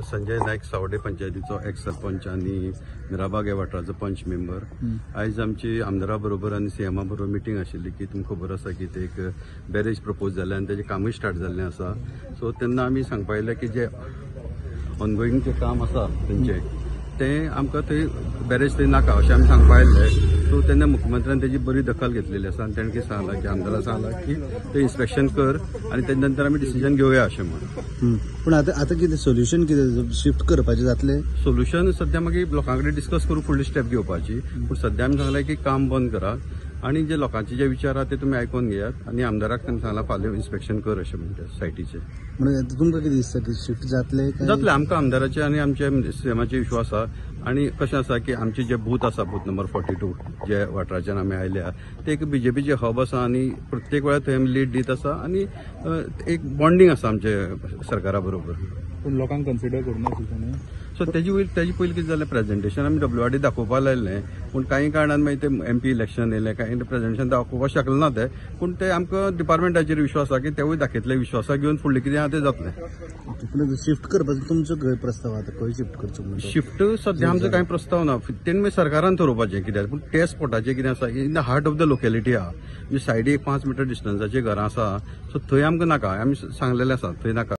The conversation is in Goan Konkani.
संजय नायक, सावडे पंचायतीचो एक्स सरपंच आनी मिराबाग ह्या वाठाराचो पंच मेंबर. आयज आमची आमदारा बरोबर आनी सीएमा बरोबर मिटींग आशिल्ली की तुमकां खबर आसा की ते एक बॅरेज प्रपोज जाल्लें आनी तेजें कामूय स्टार्ट जाल्लें आसा. सो तेन्ना आमी सांगपा आयले की जे ऑनगोईंग जे काम आसा तेंचें तें आमकां थंय बॅरेज थंय नाका अशें आमी सांगपा आयिल्ले. सो तेन्ना मुख्यमंत्र्यान तेजी बरी दखल घेतलेली आसा आनी ताणें कितें सांगलां की आमदारा सांगलां की तें इन्स्पेक्शन कर आनी तेजे नंतर आमी डिसिजन घेवया अशें म्हणून. पूण आतां आतां कितें सोल्युशन, कितें शिफ्ट करपाचें जातलें? सोल्युशन सध्या मागीर लोकां कडेन डिस्कस करून फुडली स्टेप घेवपाची. पूण सध्या आमी सांगलें की काम बंद करात आनी जे लोकांचे जे विचार आहा ते तुमी आयकून घेयात आनी आमदाराक ताणें सांगलां फाल्यां इन्स्पेक्शन कर अशें म्हणटा सायटीचें. म्हणून आतां तुमकां कितें दिसता की शिफ्ट जातलें काय? जातलें, आमकां आमदाराचे आनी आमच्या सीएमाचे विश्वास आसा. आनी कशें आसा की आमचे जे बूथ आसा, बूथ नंबर 42 जे वाठाराच्यान आमी आयल्या ते एक बीजेपीचे हब आसा आनी प्रत्येक वेळार थंय आमी लीड दीत आसा आनी एक बॉन्डींग आसा आमचे सरकारा बरोबर. पूण लोकांक कन्सिडर करूना सुचोवणी. सो तेजी वयर तेजे पयलीं कितें जालें, प्रेजेंटेशन आमी WRD दाखोवपाक लायलें, पूण कांय कारणान मागीर ते MP election येयलें, कांय प्रेजेंटेशन दाखोवपाक शकलें ना ते. पूण ते आमकां डिपार्टमेंटाचेर विश्वास आसा की तेवूय दाखयतले, विश्वासा घेवन फुडलें कितें आहा तें जातलें. पूण शिफ्ट करपाचो तुमचो खंय प्रस्ताव आतां, खंय शिफ्ट करचो म्हणटा? शिफ्ट सध्या आमचो कांय प्रस्ताव ना, तेणी मागीर सरकारान थारोवपाचें कित्याक. पूण ते स्पॉटाचें कितें आसा, in the heart of the locality आहा, म्हणजे सायडीक 5 मिटर डिस्टन्साचेर घरां आसा. सो थंय आमकां नाका, आमी सांगलेलें आसा थंय नाका.